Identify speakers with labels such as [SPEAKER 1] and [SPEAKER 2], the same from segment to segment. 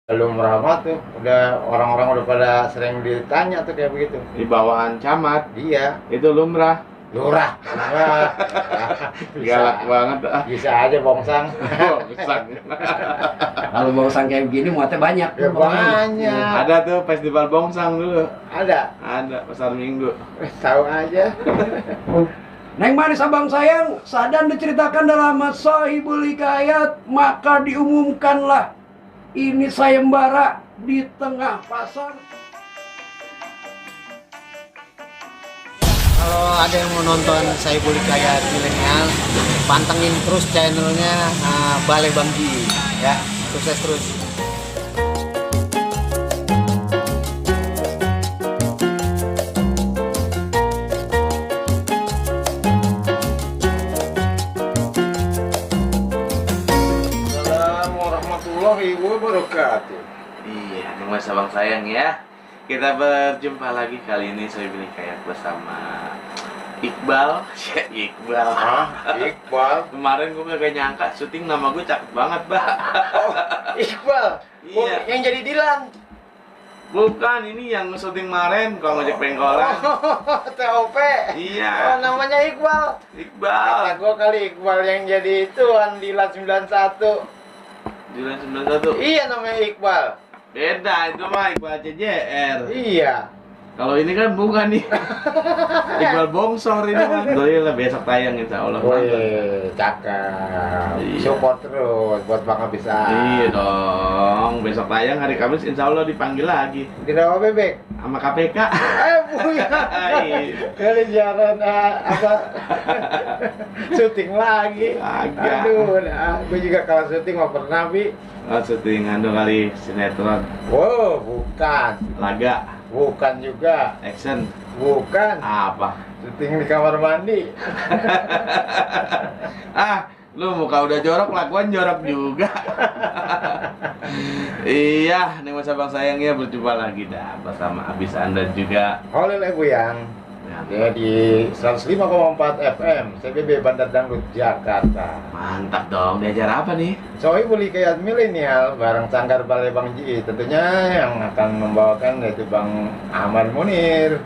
[SPEAKER 1] Belum ramah tuh, udah orang-orang udah pada sering ditanya tuh kayak begitu.
[SPEAKER 2] Di bawahan camat.
[SPEAKER 1] Iya,
[SPEAKER 2] Itu lumrah.
[SPEAKER 1] lurah. Wah,
[SPEAKER 2] Galak
[SPEAKER 1] bisa,
[SPEAKER 2] banget ah.
[SPEAKER 1] bisa aja bongsang.
[SPEAKER 2] Bongsang.
[SPEAKER 3] Kalau bongsang kayak begini muatnya banyak.
[SPEAKER 1] Ya banyak.
[SPEAKER 2] Ada tuh festival bongsang dulu.
[SPEAKER 1] Ada,
[SPEAKER 2] Ada pasar Minggu.
[SPEAKER 1] tahu aja.
[SPEAKER 3] Neng manis abang sayang, Sadan diceritakan dalam Sahibul Hikayat, maka diumumkanlah ini sayembara di tengah pasar.
[SPEAKER 4] Kalau ada yang mau nonton Sahibul Hikayat milenial, pantengin terus channelnya Balai Bang Ji, ya, sukses terus.
[SPEAKER 1] Assalamualaikum warahmatullahi wabarakatuh.
[SPEAKER 2] Iya, nih mas abang sayang ya. Kita berjumpa lagi kali ini saya beli kayak bersama Iqbal. Ya, Iqbal.
[SPEAKER 1] Ah, Iqbal.
[SPEAKER 2] Kemarin gue gak nyangka syuting nama gue cakep banget, Mbak.
[SPEAKER 1] Oh, Iqbal. Oh,
[SPEAKER 2] Iya.
[SPEAKER 1] yang jadi Dilan.
[SPEAKER 2] Bukan, ini yang syuting kemarin kalau ngajak pengkolan.
[SPEAKER 1] Oh, TOP.
[SPEAKER 2] Iya.
[SPEAKER 1] Oh, namanya Iqbal.
[SPEAKER 2] Iqbal.
[SPEAKER 1] Kata gua kali Iqbal yang jadi itu Dilan 91.
[SPEAKER 2] Julian 91.
[SPEAKER 1] Iya namanya Iqbal.
[SPEAKER 2] Beda, itu mah Iqbal CJR.
[SPEAKER 1] Iya.
[SPEAKER 2] Kalau ini kan bukan nih. Iqbal Bongsor ini mah. Doy lah besok tayang insya Allah.
[SPEAKER 1] Wih, cakep.
[SPEAKER 2] Iya.
[SPEAKER 1] Support terus buat Bang Abisa.
[SPEAKER 2] Iya dong, besok tayang hari Kamis insya Allah dipanggil lagi
[SPEAKER 1] Di Rawa Bebek.
[SPEAKER 2] sama KPK.
[SPEAKER 1] Buya.
[SPEAKER 2] Iya.
[SPEAKER 1] Kali jalan apa? Syuting lagi.
[SPEAKER 2] Agak.
[SPEAKER 1] Aduh, gue juga kalau syuting mau pernah, Bi.
[SPEAKER 2] Oh, syutingan dong kali sinetron,
[SPEAKER 1] Wow, bukan.
[SPEAKER 2] laga,
[SPEAKER 1] Bukan juga.
[SPEAKER 2] action,
[SPEAKER 1] Bukan.
[SPEAKER 2] apa?
[SPEAKER 1] Syuting di kamar mandi.
[SPEAKER 2] Ah, lu muka udah jorok, lakuan jorok juga. Iya, nih mas abang sayang ya berjumpa lagi dah bersama Abis Anda juga.
[SPEAKER 1] Oleh Bu yang. Ya di 105,4 FM CBB Bandar Dangdut Jakarta.
[SPEAKER 2] Mantap dong, diajar apa nih?
[SPEAKER 1] Sahibul Hikayat milenial bareng Sanggar Balai Bang Ji, tentunya yang akan membawakan yaitu Bang Ahmad Munir.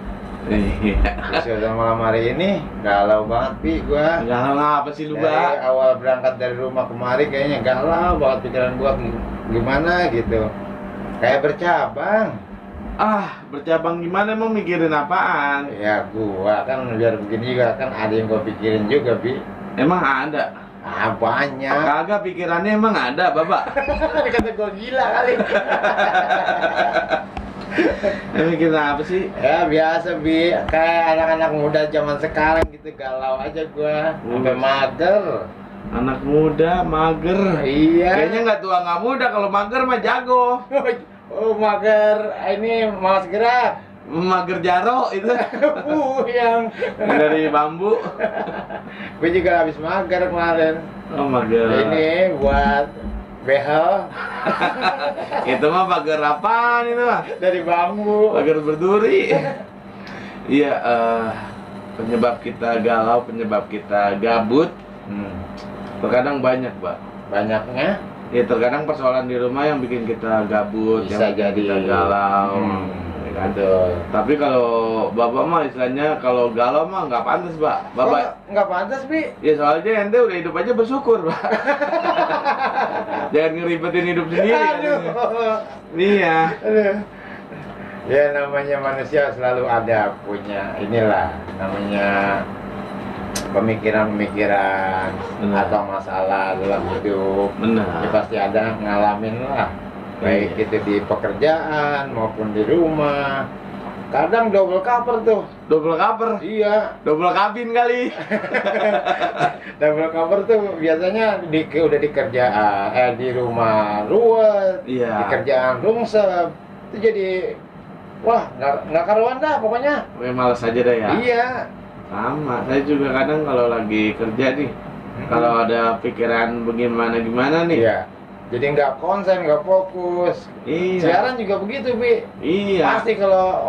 [SPEAKER 2] Iya.
[SPEAKER 1] Sudah malam hari ini galau banget Pi gua.
[SPEAKER 2] Galau ngapa sih lu,
[SPEAKER 1] Dari
[SPEAKER 2] Mbak?
[SPEAKER 1] awal berangkat dari rumah kemari kayaknya galau banget pikiran gua gimana gitu. Kayak bercabang.
[SPEAKER 2] Ah, bercabang gimana emang mikirin apaan?
[SPEAKER 1] Ya gua kan biar begini juga kan ada yang gua pikirin juga Pi.
[SPEAKER 2] Emang ada?
[SPEAKER 1] Ah banyak.
[SPEAKER 2] Kagak pikirannya emang ada, Bapak.
[SPEAKER 1] Kata gua gila kali.
[SPEAKER 2] Mikirin apa sih?
[SPEAKER 1] Ya biasa Bi, kayak anak-anak muda zaman sekarang gitu galau aja gua, sampai mager.
[SPEAKER 2] Anak muda, mager.
[SPEAKER 1] Iya.
[SPEAKER 2] Kayaknya nggak tua nggak muda, kalau mager mah jago.
[SPEAKER 1] Oh mager, ini malas gerak.
[SPEAKER 2] Mager jaro itu
[SPEAKER 1] Yang
[SPEAKER 2] dari bambu.
[SPEAKER 1] gue juga habis mager kemarin.
[SPEAKER 2] Oh, mager.
[SPEAKER 1] Ini buat behel
[SPEAKER 2] Itu mah mager apaan itu mah?
[SPEAKER 1] dari bambu.
[SPEAKER 2] Mager berduri. Iya, penyebab kita galau, penyebab kita gabut. Terkadang banyak, Pak.
[SPEAKER 1] Banyaknya
[SPEAKER 2] Ya terkadang persoalan di rumah yang bikin kita gabut,
[SPEAKER 1] bisa
[SPEAKER 2] yang bikin
[SPEAKER 1] jadi
[SPEAKER 2] kita galau. Ya kan?
[SPEAKER 1] Betul.
[SPEAKER 2] Tapi kalau bapak mah istilahnya kalau galau mah nggak pantas, Pak. Bapak,
[SPEAKER 1] Nggak pantas Bi.
[SPEAKER 2] ya soalnya ente udah hidup aja bersyukur, Pak. Jangan ngeribetin hidup sendiri.
[SPEAKER 1] Aduh.
[SPEAKER 2] Iya.
[SPEAKER 1] Aduh. Ya namanya manusia selalu ada punya inilah namanya pemikiran-pemikiran
[SPEAKER 2] Benar.
[SPEAKER 1] atau masalah dalam hidup.
[SPEAKER 2] Benar.
[SPEAKER 1] Ya pasti ada ngalamin lah. Baik
[SPEAKER 2] Iya.
[SPEAKER 1] itu di pekerjaan maupun di rumah. Kadang double cover tuh.
[SPEAKER 2] Double cover,
[SPEAKER 1] Iya,
[SPEAKER 2] double kabin kali.
[SPEAKER 1] double cover tuh biasanya udah di kerjaan, di rumah ruwet,
[SPEAKER 2] Iya.
[SPEAKER 1] di kerjaan rungsep. Itu jadi wah nggak karuan dah pokoknya.
[SPEAKER 2] Gue males aja dah ya.
[SPEAKER 1] Iya.
[SPEAKER 2] Sama, saya juga kadang kalau lagi kerja nih, kalau ada pikiran bagaimana nih.
[SPEAKER 1] Iya. Jadi nggak konsen, nggak fokus.
[SPEAKER 2] Iya.
[SPEAKER 1] Siaran juga begitu, Bi.
[SPEAKER 2] Iya.
[SPEAKER 1] Pasti kalau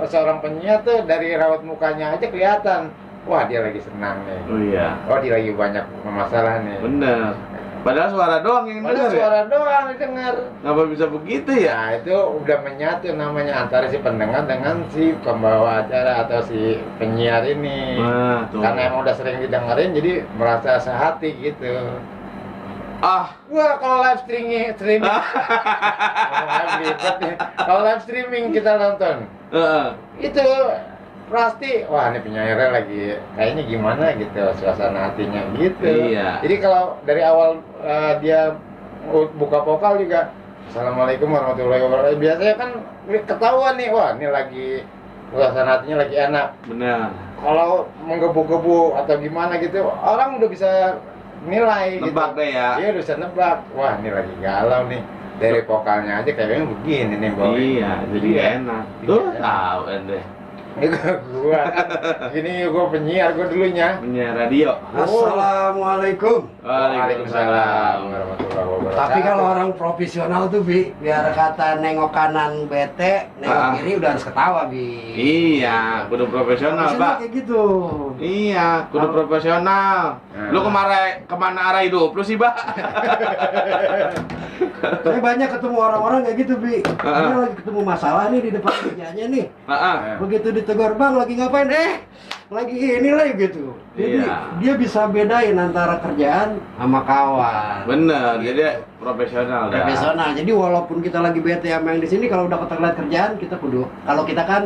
[SPEAKER 1] seorang penyiar tuh dari raut mukanya aja kelihatan. Wah, dia lagi senang nih.
[SPEAKER 2] Oh iya.
[SPEAKER 1] Oh, dia lagi banyak masalah nih.
[SPEAKER 2] Bener. Padahal suara doang yang
[SPEAKER 1] Padahal
[SPEAKER 2] denger ya?
[SPEAKER 1] suara doang didengar.
[SPEAKER 2] Kenapa bisa begitu ya?
[SPEAKER 1] Ya itu udah menyatu namanya antara si pendengar dengan si pembawa acara atau si penyiar ini.
[SPEAKER 2] Nah, tuh.
[SPEAKER 1] Karena emang udah sering didengerin jadi merasa sehati gitu.
[SPEAKER 2] Ah,
[SPEAKER 1] Wah kalau live streaming ngomong ribet nih. Kalau live streaming kita nonton
[SPEAKER 2] heeh.
[SPEAKER 1] itu pasti wah ini penyairnya lagi kayaknya gimana gitu suasana hatinya gitu.
[SPEAKER 2] Iya.
[SPEAKER 1] Jadi kalau dari awal dia buka vokal juga Assalamualaikum warahmatullahi wabarakatuh, biasanya kan ketahuan nih wah ini lagi suasana hatinya lagi enak.
[SPEAKER 2] Benar.
[SPEAKER 1] Kalau menggebu-gebu atau gimana gitu orang udah bisa nilai
[SPEAKER 2] Nebak
[SPEAKER 1] gitu.
[SPEAKER 2] deh ya.
[SPEAKER 1] Iya udah bisa nebak wah ini lagi galau nih dari vokalnya aja kayaknya begini nih Boy.
[SPEAKER 2] Iya, jadi
[SPEAKER 1] Iya.
[SPEAKER 2] gak enak.
[SPEAKER 1] Iya.
[SPEAKER 2] Tuh, tahu ente.
[SPEAKER 1] Ini gua gini gua penyiar gua dulunya.
[SPEAKER 2] Punya radio.
[SPEAKER 3] Assalamualaikum.
[SPEAKER 2] Waalaikumsalam.
[SPEAKER 1] warahmatullahi wabarakatuh.
[SPEAKER 3] Tapi kalau orang profesional tuh Bi, biar kata nengok kanan bete, nengok kiri udah harus ketawa Bi.
[SPEAKER 2] Iya, kudu profesional,
[SPEAKER 3] Profesional
[SPEAKER 2] Pak.
[SPEAKER 3] kayak gitu.
[SPEAKER 2] Iya, kudu profesional.
[SPEAKER 1] Nah.
[SPEAKER 2] Lu kemana arah hidup lu sih, Pak?
[SPEAKER 3] Saya banyak ketemu orang-orang kayak gitu Bi. Dia lagi ketemu masalah nih di depan kerjanya nih.
[SPEAKER 2] Heeh.
[SPEAKER 3] Begitu ditegur bang lagi ngapain? Lagi ini lah gitu. Jadi
[SPEAKER 2] Iya.
[SPEAKER 3] dia bisa bedain antara kerjaan sama kawan.
[SPEAKER 2] Bener, jadi profesional dah.
[SPEAKER 3] Profesional. Jadi walaupun kita lagi bete sama yang di sini, kalau udah keterlihat kerjaan kita kudu. Kalau kita kan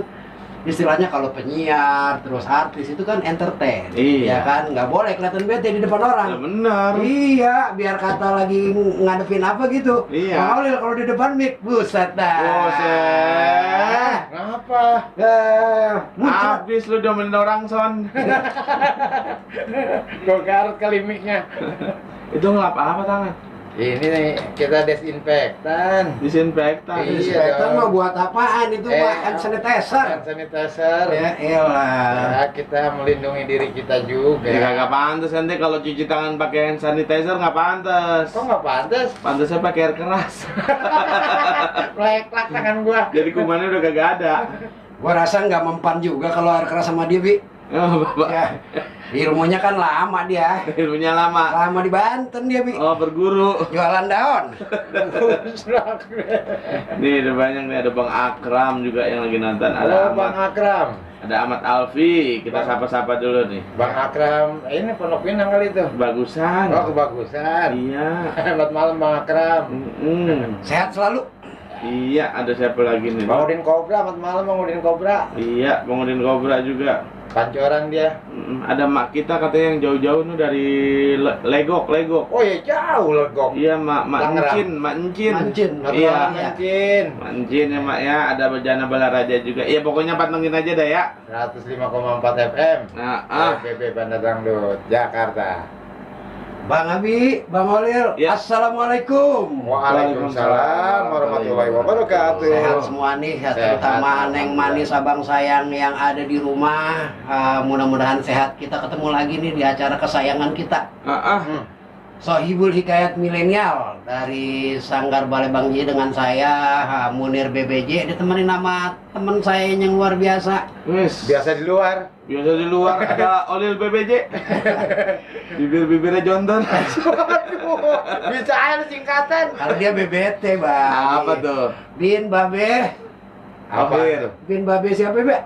[SPEAKER 3] istilahnya kalau penyiar terus artis itu kan entertain,
[SPEAKER 2] Iya.
[SPEAKER 3] ya kan nggak boleh kelihatan bete di depan orang.
[SPEAKER 2] Ya bener.
[SPEAKER 3] Iya, biar kata lagi ngadepin apa gitu.
[SPEAKER 2] Iya.
[SPEAKER 3] Kalau kalau di depan mic, buset dah.
[SPEAKER 2] Buset.
[SPEAKER 1] Kenapa?
[SPEAKER 3] Muncrat.
[SPEAKER 2] Habis lu domelin orang, Son.
[SPEAKER 1] Gua garut kali mic-nya.
[SPEAKER 2] Itu ngelap apa tangan?
[SPEAKER 1] Ini nih kita desinfektan.
[SPEAKER 2] Disinfektan.
[SPEAKER 1] Iya.
[SPEAKER 3] Disinfektan mah buat apaan itu mah hand
[SPEAKER 1] Hand
[SPEAKER 3] sanitizer.
[SPEAKER 1] sanitizer.
[SPEAKER 3] Ya elah.
[SPEAKER 1] Ya, kita melindungi diri kita juga.
[SPEAKER 2] Ya kagak pantas nanti kalau cuci tangan pakai hand sanitizer nggak pantas.
[SPEAKER 1] Kok nggak pantas?
[SPEAKER 2] Pantasnya pakai air keras.
[SPEAKER 1] Plek-plek tangan gua.
[SPEAKER 2] Jadi kumannya udah kagak ada.
[SPEAKER 3] Gua rasa nggak mempan juga kalau air keras sama dia, Bi.
[SPEAKER 2] Oh, Bapak.
[SPEAKER 3] Ya. Ilmunya kan lama dia.
[SPEAKER 2] Ilmunya lama.
[SPEAKER 3] Lama di Banten dia, Bi.
[SPEAKER 2] Oh, berguru.
[SPEAKER 3] Jualan daun.
[SPEAKER 2] Nih ada banyak nih, ada Bang Akram juga yang lagi nonton. Ada
[SPEAKER 1] Halo Bang
[SPEAKER 2] Ahmad,
[SPEAKER 1] Akram.
[SPEAKER 2] ada Ahmad Alfi. Kita sapa-sapa dulu nih.
[SPEAKER 1] Bang Akram, ini Pondok Pinang kali itu.
[SPEAKER 2] Bagusan.
[SPEAKER 1] Oh, kebagusan.
[SPEAKER 2] Iya.
[SPEAKER 1] Selamat malam Bang Akram.
[SPEAKER 3] Sehat selalu.
[SPEAKER 2] Iya, ada siapa lagi nih?
[SPEAKER 1] Bang Udin Kobra, selamat malam Bang Udin Kobra.
[SPEAKER 2] Iya, Bang Udin Kobra juga.
[SPEAKER 1] Pancoran dia.
[SPEAKER 2] Ada mak kita katanya yang jauh-jauh nih dari Legok.
[SPEAKER 1] Oh ya jauh legok.
[SPEAKER 2] Iya, Mak
[SPEAKER 1] Tangerang.
[SPEAKER 2] Encin, Mak Encin.
[SPEAKER 3] Mancin.
[SPEAKER 2] Iya.
[SPEAKER 1] Mancin.
[SPEAKER 2] Mak Encin ya, Mak ya. Ada Bejana Balaraja juga. Iya, pokoknya pantengin aja dah ya.
[SPEAKER 1] 105,4 FM.
[SPEAKER 2] Nah,
[SPEAKER 1] FBB Bandar Dangdut, Jakarta.
[SPEAKER 3] Bang Abi, Bang Olil,
[SPEAKER 2] Ya.
[SPEAKER 3] Assalamualaikum.
[SPEAKER 1] Waalaikumsalam warahmatullahi wabarakatuh.
[SPEAKER 3] Sehat semua nih, ya,
[SPEAKER 1] Sehat,
[SPEAKER 3] terutama Neng
[SPEAKER 1] alhamdulillah.
[SPEAKER 3] Manis abang sayang yang ada di rumah. Mudah-mudahan sehat. Kita ketemu lagi nih di acara kesayangan kita,
[SPEAKER 1] Hmm.
[SPEAKER 3] Sohibul Hikayat Milenial dari Sanggar Balai Bang Ji dengan saya Munir BBJ, ditemani nama teman saya yang luar biasa.
[SPEAKER 2] Wes.
[SPEAKER 1] Biasa di luar.
[SPEAKER 2] Biasa di luar ada Olil BBJ. Bibir-bibirnya jontor.
[SPEAKER 1] Waduh, bisa aja singkatan.
[SPEAKER 3] Kalau dia BBT, Bang.
[SPEAKER 2] Apa tuh?
[SPEAKER 3] Bin Babe.
[SPEAKER 1] Apa
[SPEAKER 2] Akhir.
[SPEAKER 1] itu?
[SPEAKER 3] Bin Babe siapa, Be?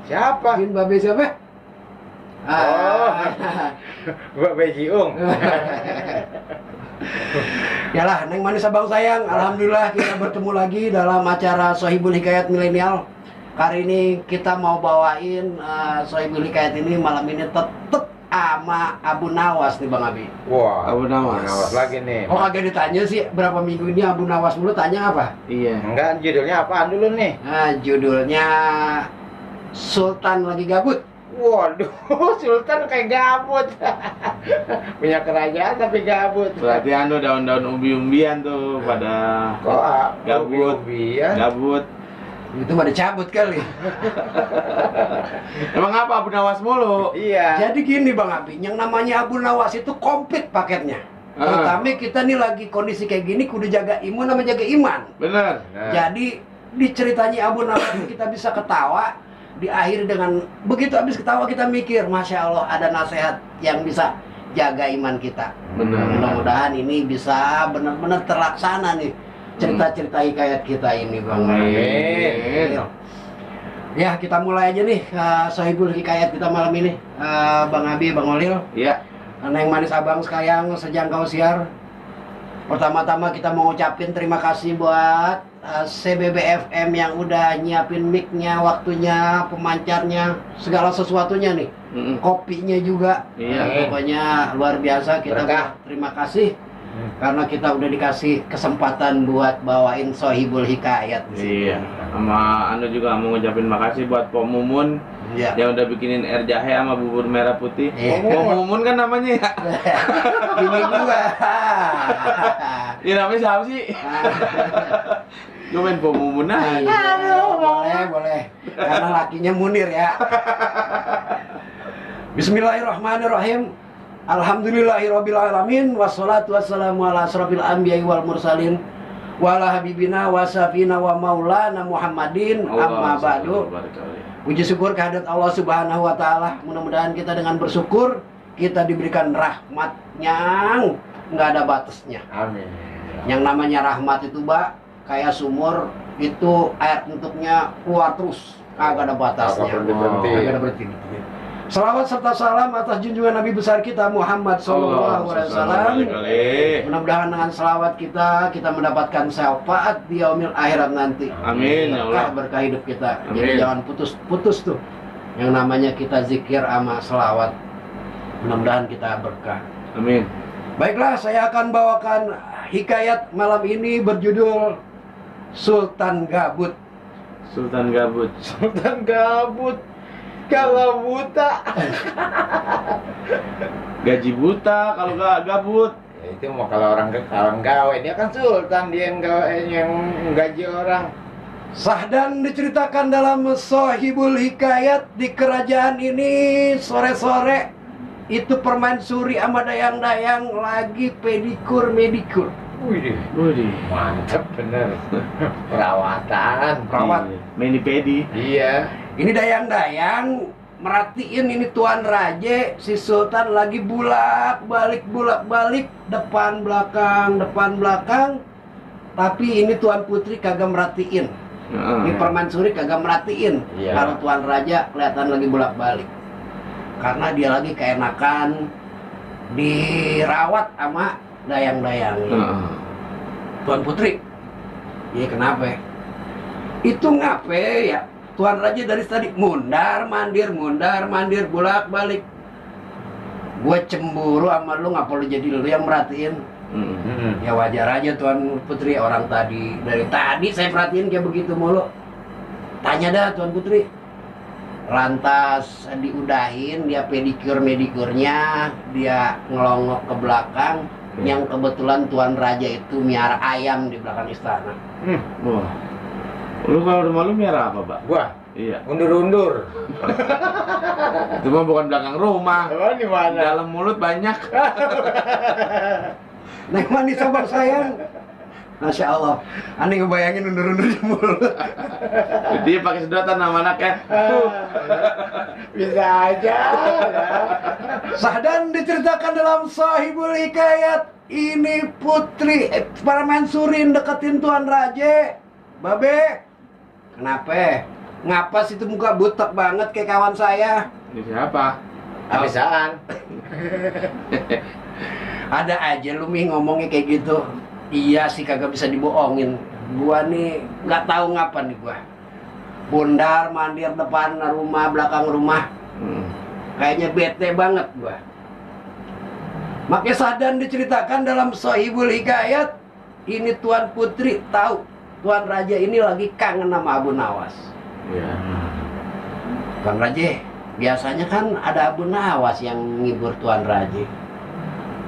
[SPEAKER 1] Siapa?
[SPEAKER 3] Bin Babe siapa?
[SPEAKER 1] Oh. Mbak Bejiung.
[SPEAKER 3] Yalah, Neng Manis abang sayang. Alhamdulillah kita bertemu lagi dalam acara Sohibul Hikayat Milenial. Kali ini kita mau bawain Sohibul Hikayat ini malam ini tetep sama Abu Nawas nih Bang Abi.
[SPEAKER 1] Wah,
[SPEAKER 2] Abu Nawas.
[SPEAKER 1] Nawas lagi nih.
[SPEAKER 3] Oh kagak ditanya sih berapa minggu ini Abu Nawas mulu, tanya apa?
[SPEAKER 2] Iya.
[SPEAKER 1] Enggak, judulnya apaan dulu nih?
[SPEAKER 3] Nah, judulnya Sultan Lagi Gabut.
[SPEAKER 1] Waduh, Sultan kayak gabut. Punya kerajaan tapi gabut.
[SPEAKER 2] Berarti anu daun-daun umbi-umbian tuh pada
[SPEAKER 1] Kok
[SPEAKER 2] gabut.
[SPEAKER 1] ya?
[SPEAKER 2] Gabut.
[SPEAKER 3] Itu pada cabut kali.
[SPEAKER 2] Emang apa Abu Nawas mulu?
[SPEAKER 1] Iya.
[SPEAKER 3] Jadi gini Bang Abi, yang namanya Abu Nawas itu komplit paketnya. Terutama kita nih lagi kondisi kayak gini kudu jaga imun sama jaga iman.
[SPEAKER 2] Bener.
[SPEAKER 1] Nah,
[SPEAKER 3] Jadi di ceritanya Abu Nawas ini kita bisa ketawa, diakhiri dengan begitu habis ketawa kita mikir, Masya Allah ada nasihat yang bisa jaga iman kita.
[SPEAKER 2] Benar.
[SPEAKER 3] Mudah-mudahan ini bisa benar-benar terlaksana nih cerita-cerita hikayat kita ini, Bang.
[SPEAKER 1] Amin.
[SPEAKER 3] Ya, kita mulai aja nih Sohibul Hikayat kita malam ini. Bang Abi, Bang Olil,
[SPEAKER 2] Iya.
[SPEAKER 3] Neng manis abang sekalian sejangkau siar. Pertama-tama kita mau ngucapin terima kasih buat CBBFM yang udah nyiapin mic-nya, waktunya, pemancarnya, segala sesuatunya nih. Kopinya juga.
[SPEAKER 2] Iya.
[SPEAKER 3] Pokoknya luar biasa, kita
[SPEAKER 1] Berkah.
[SPEAKER 3] terima kasih karena kita udah dikasih kesempatan buat bawain Sohibul Hikayat di sini.
[SPEAKER 2] Iya. Sama anu juga mau ngucapin makasih buat Pok Mumun
[SPEAKER 3] Iya.
[SPEAKER 2] yang udah bikinin air jahe sama bubur merah putih.
[SPEAKER 3] Iya.
[SPEAKER 2] Pok Mumun kan namanya ya.
[SPEAKER 3] Ini juga.
[SPEAKER 2] Ya namanya siapa sih? Gue main Pok Mumun aja.
[SPEAKER 3] Boleh. Karena lakinya Munir ya. Bismillahirrahmanirrahim. Alhamdulillahirabbil alamin wassalatu wassalamu ala asrofil anbiya'i wal mursalin wa ala habibina wa safina wa maulana Muhammadin amma ba'du. Puji syukur kehadirat Allah Subhanahu wa taala. Mudah-mudahan kita dengan bersyukur kita diberikan rahmat yang nggak ada batasnya.
[SPEAKER 1] Amin.
[SPEAKER 3] Yang namanya rahmat itu, Mbak, kayak sumur itu air untuknya keluar terus, kagak ada batasnya.
[SPEAKER 1] Kagak berhenti.
[SPEAKER 3] Kagak ada berhenti. Selawat serta salam atas junjungan Nabi besar kita Muhammad Sallallahu Alaihi Wasallam. Mudah-mudahan dengan selawat kita mendapatkan syafaat di yaumil akhirat nanti.
[SPEAKER 2] Amin ya Allah.
[SPEAKER 3] Berkah hidup kita.
[SPEAKER 2] Amin.
[SPEAKER 3] Jadi jangan putus tuh. Yang namanya kita zikir sama selawat. Mudah-mudahan kita berkah.
[SPEAKER 2] Amin.
[SPEAKER 3] Baiklah, saya akan bawakan hikayat malam ini berjudul Sultan Gabut.
[SPEAKER 2] Sultan Gabut.
[SPEAKER 1] Sultan gabut. Kalau buta.
[SPEAKER 2] Gaji buta kalau gak gabut.
[SPEAKER 1] Ya, itu mau kalau orang gawe, dia kan sultan, dia yang gaji orang.
[SPEAKER 3] Sahdan diceritakan dalam Sohibul Hikayat di kerajaan ini sore-sore itu permaisuri sama dayang-dayang lagi pedikur medikur.
[SPEAKER 1] Wih,
[SPEAKER 2] Waduh.
[SPEAKER 1] mantep bener. Perawatan.
[SPEAKER 3] Perawat.
[SPEAKER 2] Mani pedi.
[SPEAKER 1] Iya.
[SPEAKER 3] Ini dayang-dayang merhatiin ini Tuan Raja, si Sultan lagi bolak-balik depan belakang. Tapi ini Tuan Putri kagak merhatiin. Ini permaisuri kagak merhatiin.
[SPEAKER 1] Iya.
[SPEAKER 3] Kalau Tuan Raja kelihatan lagi bolak-balik. Karena dia lagi keenakan dirawat sama dayang-dayang. Tuan Putri, iya kenapa? Itu ngape ya? Tuan Raja dari tadi mundar mandir bolak-balik. Gue cemburu sama lu, ngapa lu jadi lu yang merhatiin? Ya wajar aja Tuan Putri, orang dari tadi saya perhatiin kayak begitu mulu. Tanya dah Tuan Putri. Lantas diudahin, dia medikurnya, dia ngelongok ke belakang. Yang kebetulan Tuan Raja itu miara ayam di belakang istana.
[SPEAKER 2] Wah. Lu kalau rumah lu miara apa, Pak?
[SPEAKER 1] Gua
[SPEAKER 2] Iya.
[SPEAKER 1] undur-undur.
[SPEAKER 2] Itu mah bukan belakang rumah.
[SPEAKER 1] Oh, di mana?
[SPEAKER 2] Dalam mulut banyak.
[SPEAKER 3] Neng manis sabar sayang. Masya Allah, aneh ngebayangin undur-undur di mulut.
[SPEAKER 2] Dia pakai sedotan sama anaknya.
[SPEAKER 1] Bisa aja.
[SPEAKER 3] Sahdan diceritakan dalam Sohibul Hikayat. Ini putri permaisuri deketin Tuan Raja. Babe, kenapa? Ngapa sih itu muka butek banget kayak kawan saya?
[SPEAKER 2] Ini siapa?
[SPEAKER 1] Habisaan.
[SPEAKER 3] Ada aja lu Mi ngomongnya kayak gitu. Iya sih kagak bisa dibohongin. Gua nih nggak tahu ngapa nih gua. Bundar mandir depan rumah, belakang rumah. Kayaknya bete banget gua. Makanya Sahdan diceritakan dalam Sohibul Hikayat. Ini Tuan Putri tahu Tuan Raja ini lagi kangen sama Abu Nawas.
[SPEAKER 2] Iya.
[SPEAKER 3] Tuan Raja, biasanya kan ada Abu Nawas yang ngibur Tuan Raja.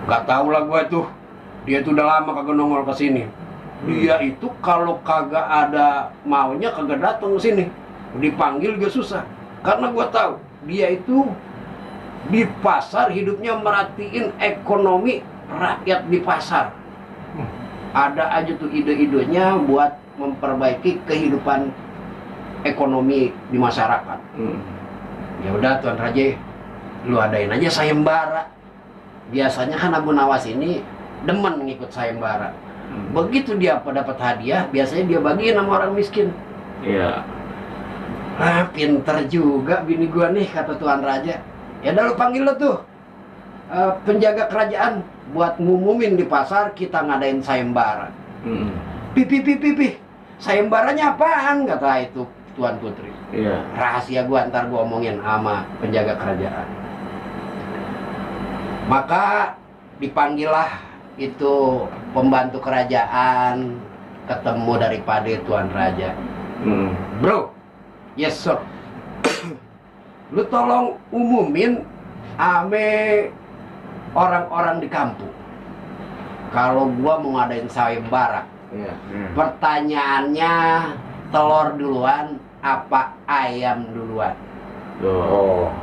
[SPEAKER 3] Gak tau lah gua tuh. Dia tuh udah lama kagak nongol ke sini. Dia itu kalau kagak ada maunya kagak datang ke sini. Dipanggil juga susah. Karena gua tahu dia itu di pasar hidupnya merhatiin ekonomi rakyat di pasar. Ada aja tuh ide-idenya buat memperbaiki kehidupan ekonomi di masyarakat. Ya udah Tuan Raja, lu adain aja sayembara. biasanya kan Abu Nawas ini demen ngikut sayembara. Begitu dia dapat hadiah, biasanya dia bagiin sama orang miskin.
[SPEAKER 2] Iya.
[SPEAKER 3] Ah, pinter juga bini gua nih, kata Tuan Raja. Ya udah lu panggil lo tuh penjaga kerajaan buat ngumumin di pasar kita ngadain sayembara. Pipi, sayembaranya apaan? Kata itu Tuan Putri.
[SPEAKER 2] Iya.
[SPEAKER 3] Rahasia gua, ntar gua omongin sama penjaga kerajaan. Maka dipanggillah itu pembantu kerajaan ketemu daripada Tuan Raja. Bro, yes sir. Lu tolong umumin ame orang-orang di kampung kalau gua mau ngadain sayembara.
[SPEAKER 2] Iya.
[SPEAKER 3] Pertanyaannya, telur duluan apa ayam duluan?
[SPEAKER 1] Oh,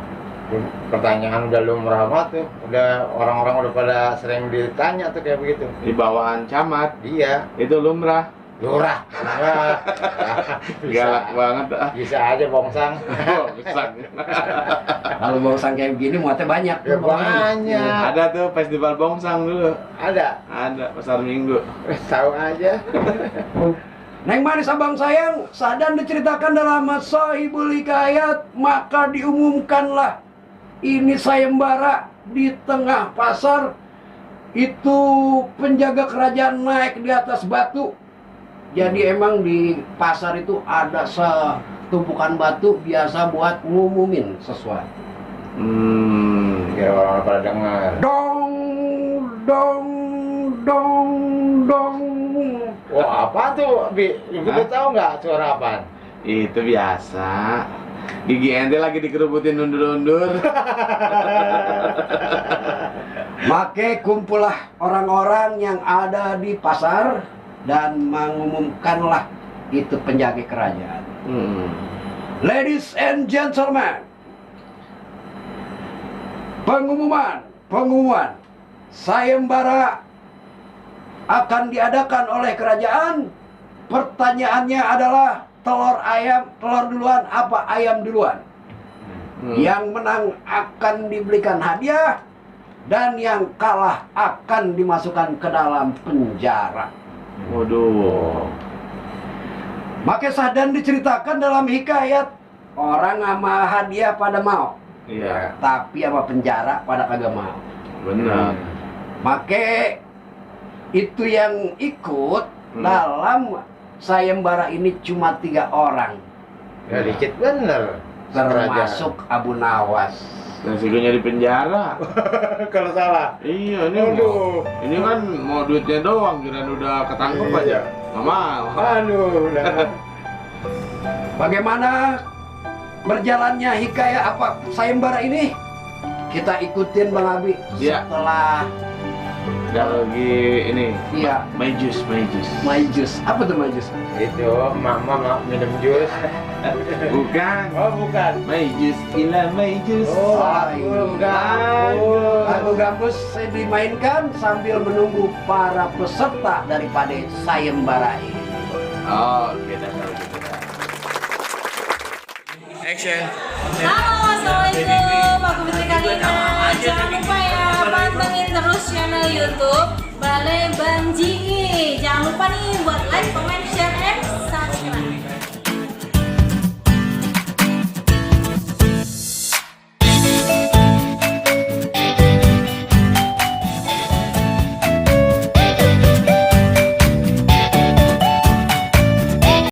[SPEAKER 1] pertanyaan udah lumrah banget tuh. Udah orang-orang udah pada sering ditanya tuh kayak begitu.
[SPEAKER 2] Di bawahan camat.
[SPEAKER 1] Iya,
[SPEAKER 2] Itu lumrah.
[SPEAKER 1] lurah. Wah,
[SPEAKER 2] Galak banget ah.
[SPEAKER 1] bisa aja bongsang.
[SPEAKER 2] Bongsang.
[SPEAKER 3] Kalau bongsang kayak begini muatnya banyak.
[SPEAKER 1] Ya banyak.
[SPEAKER 2] Ada tuh festival bongsang dulu.
[SPEAKER 1] Ada.
[SPEAKER 2] Ada pasar Minggu.
[SPEAKER 1] Tahu aja.
[SPEAKER 3] Neng manis abang sayang, sadan diceritakan dalam Sohibul Hikayat, maka diumumkanlah ini sayembara di tengah pasar. Itu penjaga kerajaan naik di atas batu. Jadi emang di pasar itu ada setumpukan batu biasa buat ngumumin sesuatu.
[SPEAKER 1] Biar orang pada dengar.
[SPEAKER 3] Dong, dong, dong, dong.
[SPEAKER 1] Wah, apa tuh? Ibu
[SPEAKER 2] Hah?
[SPEAKER 1] tahu nggak suara apaan?
[SPEAKER 2] Itu biasa. Gigi ente lagi dikerubutin undur-undur.
[SPEAKER 3] Make kumpullah orang-orang yang ada di pasar dan mengumumkanlah itu penjaga kerajaan. Ladies and gentlemen, pengumuman sayembara akan diadakan oleh kerajaan. Pertanyaannya adalah telur duluan apa ayam duluan? Yang menang akan diberikan hadiah dan yang kalah akan dimasukkan ke dalam penjara.
[SPEAKER 2] Waduh.
[SPEAKER 3] Maka sadan diceritakan dalam hikayat, orang sama hadiah pada mau,
[SPEAKER 2] Iya.
[SPEAKER 3] tapi sama penjara pada kagak mau.
[SPEAKER 2] Benar.
[SPEAKER 3] Maka itu yang ikut dalam sayembara ini cuma 3 orang,
[SPEAKER 1] Ya dikit bener.
[SPEAKER 3] termasuk Abu Nawas.
[SPEAKER 2] Resikonya di penjara.
[SPEAKER 1] Kalau salah.
[SPEAKER 2] Iya, ini
[SPEAKER 1] Aduh.
[SPEAKER 2] ini kan mau duitnya doang, kirain udah ketangkep
[SPEAKER 1] Iya.
[SPEAKER 2] aja. Nggak mau.
[SPEAKER 1] Aduh, udah.
[SPEAKER 3] Bagaimana berjalannya hikayat apa sayembara ini? Kita ikutin Bang Abi
[SPEAKER 2] Iya.
[SPEAKER 3] setelah
[SPEAKER 2] Lagi ini.
[SPEAKER 3] iya
[SPEAKER 2] Majus.
[SPEAKER 3] Majus. Apa tuh Majus?
[SPEAKER 1] Itu mama minum jus.
[SPEAKER 2] Bukan.
[SPEAKER 1] Oh, bukan.
[SPEAKER 2] Majus, ila majus.
[SPEAKER 1] Oh,
[SPEAKER 3] Lagu
[SPEAKER 1] gambus.
[SPEAKER 3] Lagu gambus dimainkan sambil menunggu para peserta daripada sayembara ini.
[SPEAKER 2] Oh, beda kalau gitu. Action.
[SPEAKER 5] Halo, assalamualaikum. Aku Fitri Kalina. Jangan lupa ya pantengin terus channel YouTube Balai Bang Jingi. Jangan lupa nih buat like, comment,